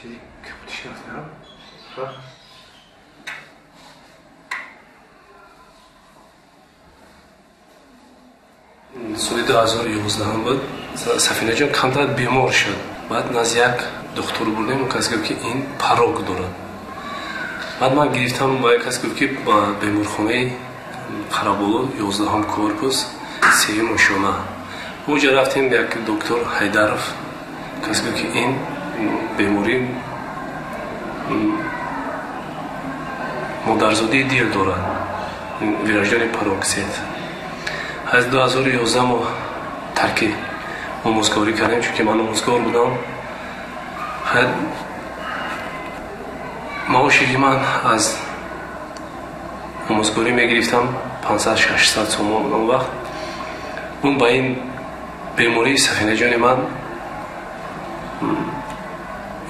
Чизи капутиш рафта? Соли 2011 буд, Сафинаҷон камтар бемор шуд. Баъд назди як духтур бурдем, он кас гуфт, ки ин парок дорад. Баъд ман гирифтам, ба як кас гуфт, ки ба беморхонаи Қараболо, 11 корпус, сеюм ошёна. Онҷо рафтем, як доктор Ҳайдаров, кас гуфт, ки ин беморӣ модарзодии дил дорад, вирождённый пароксид. Аз 2011 мо тарки омӯзгорӣ кардем, чунки ман омӯзгор будам. Маоши ки ман аз омӯзгорӣ мегирифтам 500-600 сомон он вақт, он ба ин бемории Сафинаҷони ман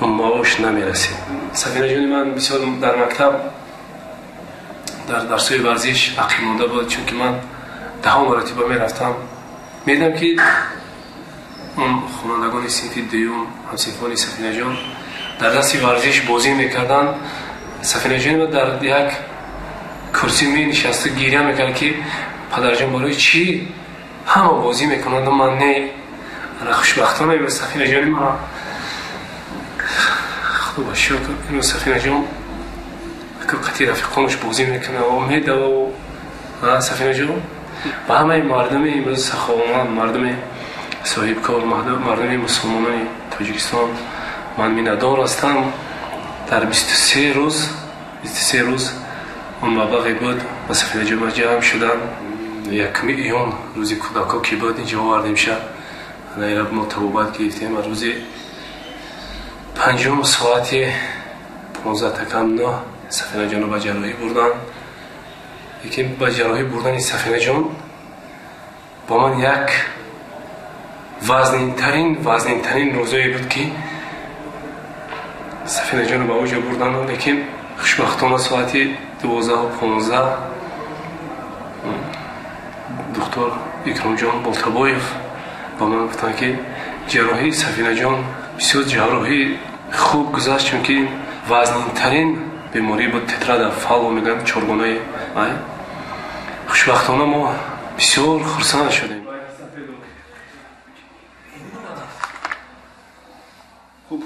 он маош намерасид. Сафинаҷони ман бисёр дар мактаб дар дарсҳои варзиш ақиб монда буд, чунки ман даҳо маротиба мерафтам, медидам, ки он хонандагони синфи дуюм, ҳамсинфони Сафинаҷон, дар дасти варзиш бозӣ мекарданд. Сафинаҷон дар як курсӣ менишасту гиря мекард, ки падарҷон, барои чӣ ҳама бозӣ мекунанду ман не? Ана, хушбахтона, имрӯз Сафинаҷони ман, худо ба шукр, имрӯз Сафинаҷон қати рафиқонаш бозӣ мекунад ва медава. Сафинаҷон ба ҳамаи мардуми имрӯз саховатманд, мардуми соҳибкор, мардуми мусулмонони Тоҷикистон ман миннатдор ҳастам. Дар 23 рӯз, 23 рӯз он маблағе буд, ба Сафинаҷон ҷамъ шуданд. 1 июн, рӯзи кӯдакҳо ки буд, инҷо овардем ша, ана мо табобат гирифтем. Рӯзи 5, соати 4:55 Сафинаҷонро ба ҷарроҳӣ бурданд. Лекин ба ҷарроҳӣ бурдани Сафинаҷон бо ман як вазнинтарин, вазнинтарин рӯзое буд, ки Сафинаҷонро ба оҷо бурданд. Лекин хушбахтона соати 12:15 доктор Икромҷон Болтабоев ба ман гуфтанд, ки ҷарроҳии Сафинаҷон бисёр ҷарроҳии хуб гузашт, чунки вазнинтарин беморӣ буд, тетрада Фалло мегӯянд, чоргонаи ай. Хушбахтона мо бисёр хурсанд шудем. Хуб.